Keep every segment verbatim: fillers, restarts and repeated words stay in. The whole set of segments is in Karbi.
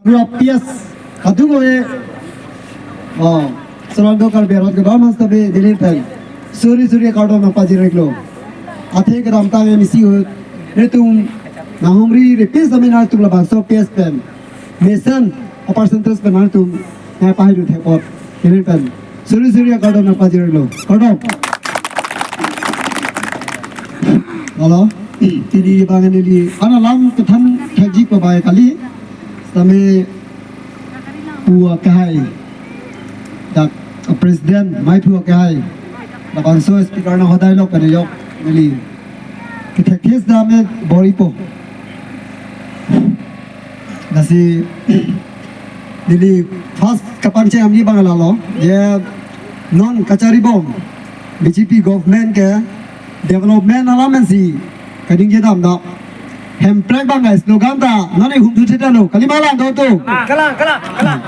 P S kadung ave. Oh, Srongdong Karbi arat kedam hasta be Delhi pen suri suri kardom nangpajir-iklo. Athe kedamtang M C ahut nelitum nanghumri ripis amin nelitum labangso P S pen mesen a percentage pen nelitum nangpahai-dun thek apot Delhi pen suri suri kardom nangpajir-iklo. Kardom. Halo, pini bang neli ana lam kethan thekji pabai kali. Sitame pu akehai, dak president mai pu akehai, labangso speaker nanghodai lok pen ajok neli kethekthis dam-e bor-ipo. Lasi neli first kapangcheng amji bang lalo, je non kacharibom B J P government ke development alam pensi kaningje dam da. Hemprek bang ke slogan ta non e hum thu theta lo. Kali ma lang do tu. Kalang, kalang, kalang.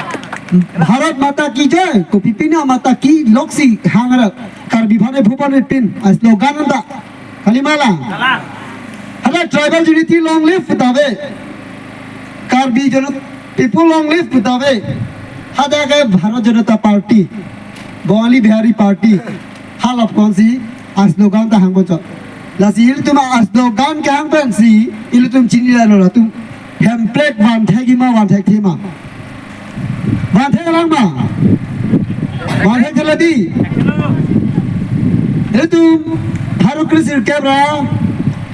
Bharat Mata Ki Jai, kopi pina mata ki loksi hang ra. Karbi phane phupan pin a slogan ta. Kali ma lang. Kalang. Hala tribal unity long live puta ave. Karbi Jana-, people long live puta ave. Hadak ke Bharat Janata Party, Bongali Bihari Party, halap konsi a slogan ta hangbo chot. Lasi ilitum a slogan kehang pensi ilitum chinilo, latum Hemprek vanthekji ma vanthekthe ma? Vanthek lang ma? Vanthekthe ladi. Ilitum pharo kre sirkep ra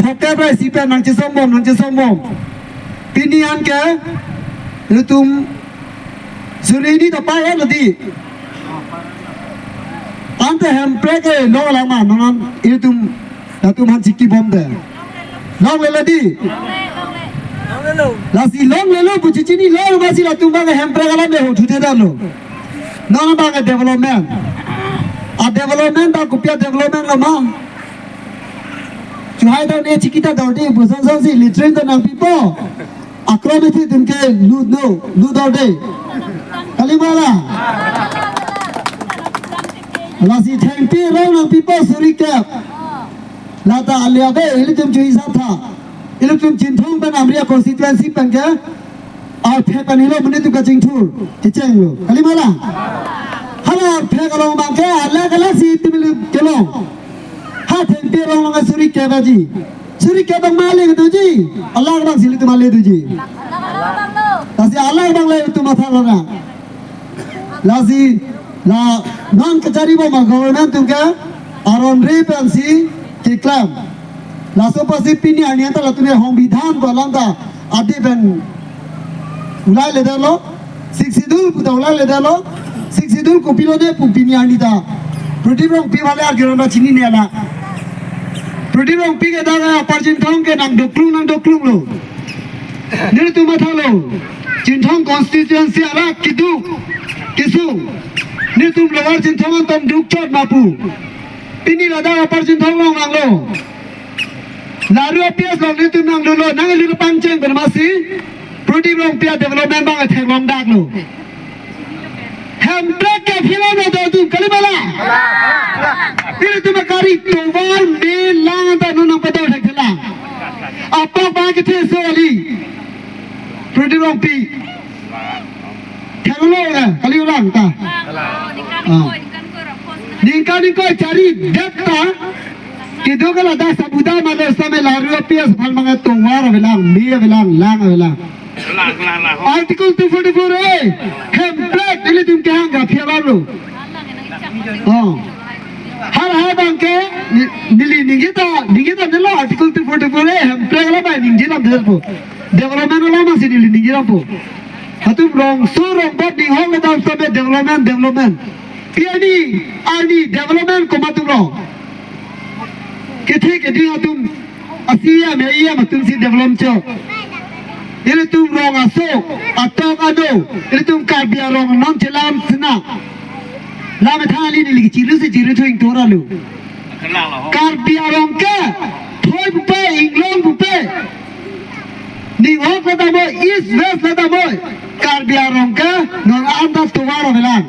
phokep ra isi pen nangchesombom, nangchesombom. Pini an ke ilitum suri hini ta pai ladi. Ante Hemprek ke long lang ma, non an ilitum latum aphan chikibom de. Longle ladi. Lasi longlelo pu chichinilo, lasi latum bang Hemprek alam de ho thu theta lo. Non bang development. A development ta kopi a development lo ma? Chuhai ta ne chikita dorde, busan san si latrine ta nangpipo. Akrom ithi tum ke lut no, lut dorde. Kali ma lang. Lasi thengpi rong nangpipo suri kep. Lata ale ave, ilitum chuhi sa tha. Ilitum Chinthong pen Amri a constituency pen ke arphek pen helo monit atum kachingthur, kechenglo. Kali ma lang. Hala arphek along bang ke alak alak si itum ilitum kelong. Ha thengpi rong long suri kep aji. Suri kep bang ma le doji. Alak bang si ilitum ma le doji. Lasi alak bang le itum matha lona. Lasi la non kacharibom a government atum ke aron re pensi keklem. Laso apotsi pini arni anta latum e hongbidhan pu alam ta adi pen ulai ledetlo, Sixth Schedule pu ta ulai ledetlo. Sixth Schedule kopilo ne pu pini arni ta Pradip Rongpi vale argiro na chinine la. Pradip Rongpi ke dak Upper Chinthong ke nangdoklung nangdoklunglo. Nelitum mathalo, Chinthong constituency arat keduk kesung. Nelitum Lower Chinthong antam duk chot ma pu. Pini ladak Upper Chinthong long nanglo. Laru a P S long nelitum nanglulo, nanglu pangcheng pen masi Pradip Rongpi a development bang theklong daklo. Hemprek ke phila na do tum kali ma lang. Ilitum akari tovar me lang ta non nangpador thekthelang. Apa ba kethe so ali. Pradip Rongpi. Theklo ya, kali ulang ta. Ah. Ningkan ningkan chari det ta. Kedo ke ladak sabuda malo same laru a P S aphan bang tovar avelang, me avelang, lang avelang. Article two forty-four A, Hemprek ilitum kehang ga phiabar lo. Oh. Har har bang ke ni-, neli ningje ta, ningje ta nelo Article two forty-four A, Hemprek la bai ningje lam del po. Development la masi neli ningje lam po. Hatum rongso rongbot ninghong le dam same development, development. Pi arni, arni development komat atum lo. Kethe keding atum, a C E M, A E M atum si develop chot. Ilitum rong aso, atok ado, ilitum Karbi arong non chelam sena. Lam thang ali neli chiru si chiru thu ingtor alu. Karbi arong ke, thoi pupe, inglong pupe. Ninghok la damo, East West la damo. Karbi arong ke, non anta tovar avelang.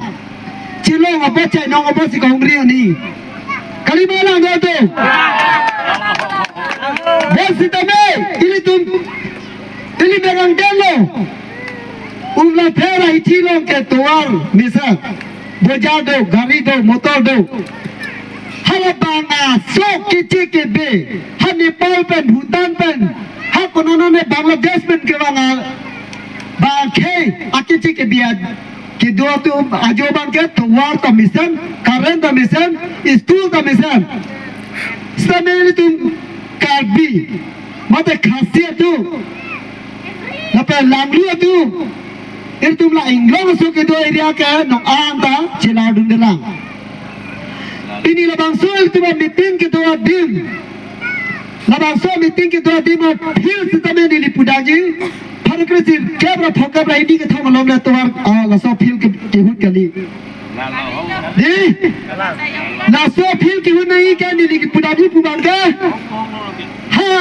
Chilong apot chainong apot si kahumri ani. Kali ma lang do tu. Bos sitame, ilitum, ili megang delo. Umlapher ahithi along ke tovar mesen. Bojar do, gari do, motor do. Halabang aso keche kebe. Ha Nepal pen, Bhutan pen, ha konane Bangladesh pen kevang a-, bang akhei akeche kebe a-, kedo atum ajo abang ke tovar ta mesen, current ta mesen, school ta mesen. Sitame ilitum Karbi mate Khasi atum, lapen Langru atum, ilitum la inglong aso kedo area ke nong-an ta chelardundelang. Pini labangso ilitum a-meeting kedo adim, labangso meeting kedo adim a-field sitame neli pudakji, pharo kre sirkep ra phongokep ra hini kethom along le tovar, ah, laso field ke, kehut kali. Dei, laso field kehut nangji ke neli pudakji pu abang ke, ha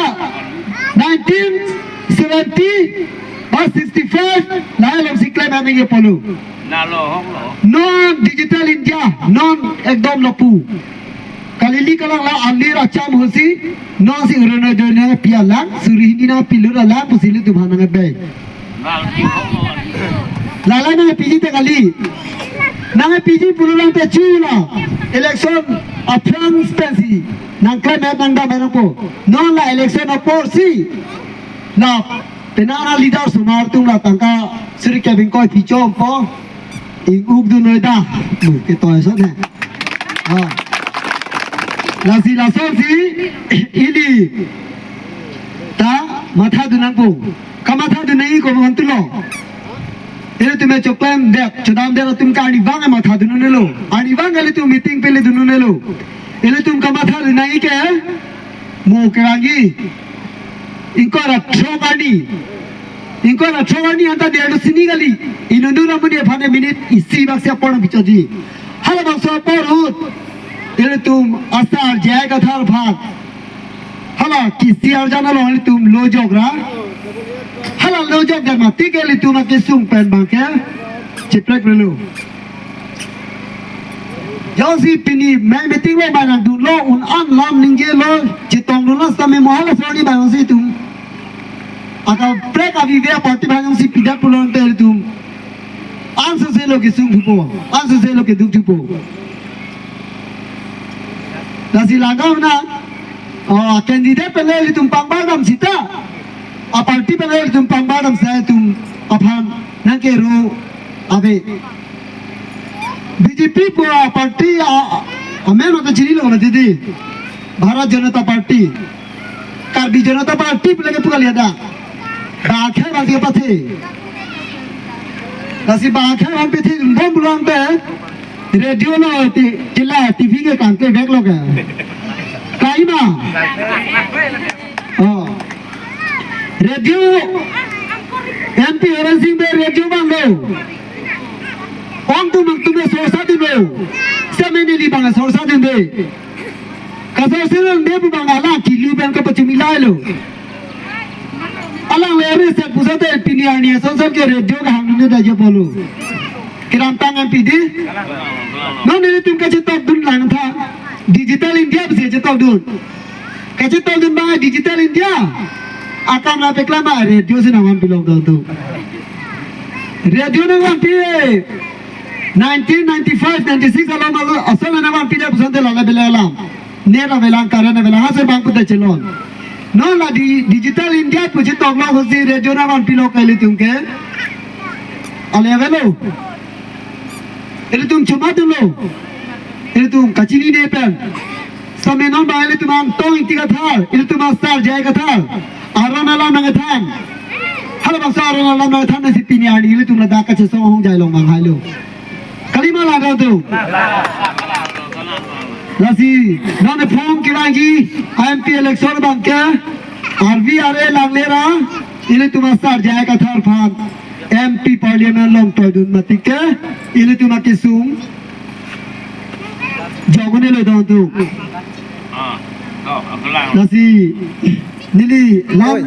nineteen seventy or sixty-five lahai along si klem nangji apotlo. Non digital India, non ekdom lapu. Kalili kalang la alir acham ahutsi, non si Orunodoi nangpi alang, suri hini nangpi lut alang, pusi ilitum aphan nangbe. Lala nangpiji te kali. Nangpiji pulo lang te chu la. Election aphrang pensi nangklemmet nangdammet nangpo. Non la election apor si, la penang a-leader osomar atum la tangka suri kep ingkoi pichompo. Ing-ukdun noi da. Mu ke toy so ne. Ah. Lasi lasonsi ili ta mathadun nangpo. Kamathadun nangji ko mantulo. Ilitum me choklemdet, chodamdet atum ke arnivang mathadun un'elo. Arnivang ilitum meeting pele dun un'elo. Ilitum kamathadun nangji ke mo kerangji. Ingkoi ra throk arni. Ingkoi ra throk arni anta der do sini kali. Inut amonit aphan minute isi bak si apor nangpichotji. Halabangso apor ahut ilitum asar J I Kathar aphan, hala kisi arjan along ilitum lojok ra. Hala lojokdet mati ke ilitum akesung pen abang ke cheplekrelo. Jongsi pini me-, meeting along abang nangdunlo, un-an alam ningjelo, chetongdunlo sitame mo hala soroni abang jongsi itum akaprek avive a-party abang jongsi pidak pulo te ilitum ansose lo kesung thupo, ansose lo keduk thupo. Lasi lagam na, oh, candidate pen le ilitum pangbar dam sita, a-party pen le ilitum pangbar dam sita itum aphan nangkero ave. B J P pu a-party a, a, amen mata chinilo mati dei. Bharat Janata Party. Karbi Janata Party pu lake pu kali ada. Bang akhei abang si pathe. Lasi bang akhei abang pathe bom pulo te. Radio lo ti, kila T V ke kangke veklo ke. Kaima. Oh. Radio, M P Horen Sing Bey radio vanglo. Ong atum nangtum le sorsa dunlo. Sitame neli abang sorsa dunde. Kasorsa dunde pu abang alang kilu abang kapachumi lailo. Alang le ari set pusate pini arni asonson ke radio kehang dunde da je polo. Kedamtang M P dei. Non nelitum kachetokdun lang tha. Digital India pusi chetokdun. Kachetokdun abang Digital India akam nangpeklang abang radio si nangvanpilok dun tu. Radio nangvanpi, nineteen ninety-five ninety-six along along asol nangvanpidet pusonte lale bele alam. Net avelang, current avelang, hase abang pute chelon. Non la di, Digital India pu chetoklo ahutsi radio nangvanpilok ke ilitum ke. Ale avelo. Ilitum chuma dunlo. Ilitum kachinine pen. Sitame non abang ilitum Angtong Ingti Kathar, ilitum asar J I Kathar aron alam nangkethan. Halabangso aron alam nangkethan nangsi pini arni ilitum ladak kachesong ahongjai along abang hailo. Kalima ladak tu. Lasi non ephong kevangji M P election abang ke arvi are langle ra ilitum asar J I Kathar aphan M P Parliament along toidun mati ke ilitum akesung jok un'elo dun tu. Ah, oh, apelang. Lasi neli lam Oi.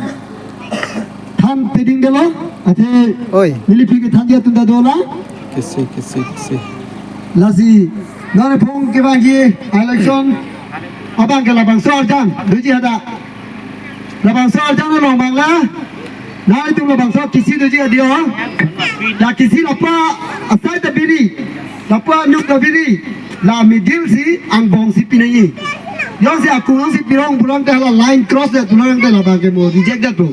Than peding delo, athe Oi. Neli phi kethanji atum ta dolang. Kisi, kisi, kisi. Lasi non ephong kevangji election abang ke labangso arjan doji hadak. Labangso arjan along abang la Nanglitum labangso kisi doji adio. La kisi lapu asai ta biri, lapu anuk ta biri. La middle si angbong si pinangji. Jongsi akung jongsi pirong pulang ta hala line cross ta tulang ta labang ke mo reject ta tu.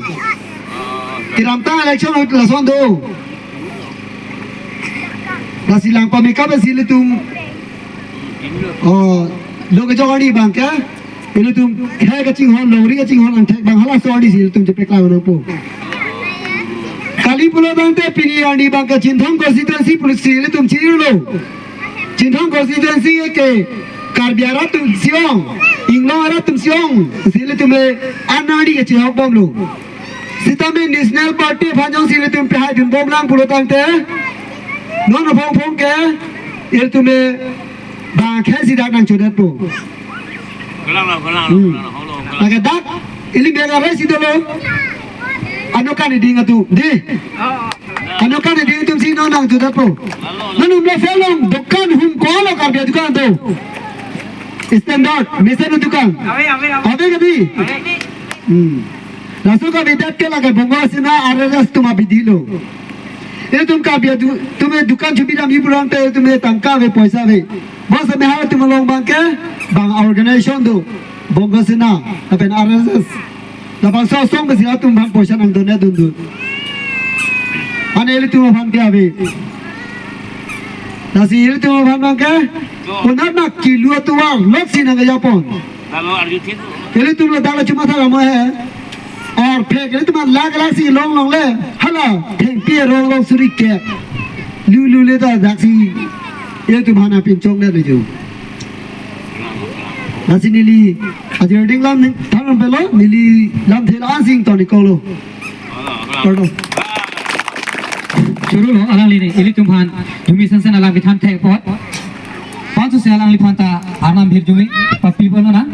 Kedamtang election ahut lason do. Lasi lang pameka ba si ilitum, oh, lo kejok arni abang ke, ilitum khei kachinghon, longri kachinghon angthek abang halaso arni si ilitum chepeklang nangpo. Kali pulo tangte pini arni abang ke Chinthong constituency pulo si ilitum chirilo. Chinthong constituency ke Karbi arat atum si-ong, Inglong arat atum si-ong, si ilitum le an arni ke chihok bomlo. Sitame National Party aphan jongsi ilitum pehai dunbomlang pulo tangte, non aphongphong ke ilitum le bang khei si dak nangchodetpo. Kolang lo, kolang lo, Hmm. kolang lo, kolang lo, kolang lo. Lake dak ili mega rai si dolo. Ano kan iding atum, di. Ano kan iding atum si non nangchodetpo. Nangtum le felong dukan hum ko-an lo Karbi dukan do. Standard, mesen dukan. Ave, ave, ave. Ave kadi? Ave. Hmm. Laso kavedet ke lake Bongo Hasina R S S atum abidi lo. Ilitum Karbi adu-, atum dukan chobidamji pulo tangte ilitum tangka ave, poisa ave. Bangso mehar atum along abang ke, bang organization do. Bongo Hasina, lapen R S S. Labangso asong besi atum abang poisa nangdonat dundun. Ane ilitum aphan ke ave. Lasi ilitum aphan abang ke, konat na kilu atovar lok si nangkejapon. Ilitum ladak la chuma thala mo he. Or phek ilitum lakh lakh si long longle. Hala, thengpi arong long suri ke. Lu lu le ta dak si. Ilitum aphan apin chongdetlo jo. Lasi neli ajir ding lam than pelo, neli lamthe la-an si ington-ik-lo. Pardon. Choro lo alangli ne, ilitum aphan, jumi sensen alam kethan thek apot. Pansu se alangliphan ta arnam hirjume, papi bono na.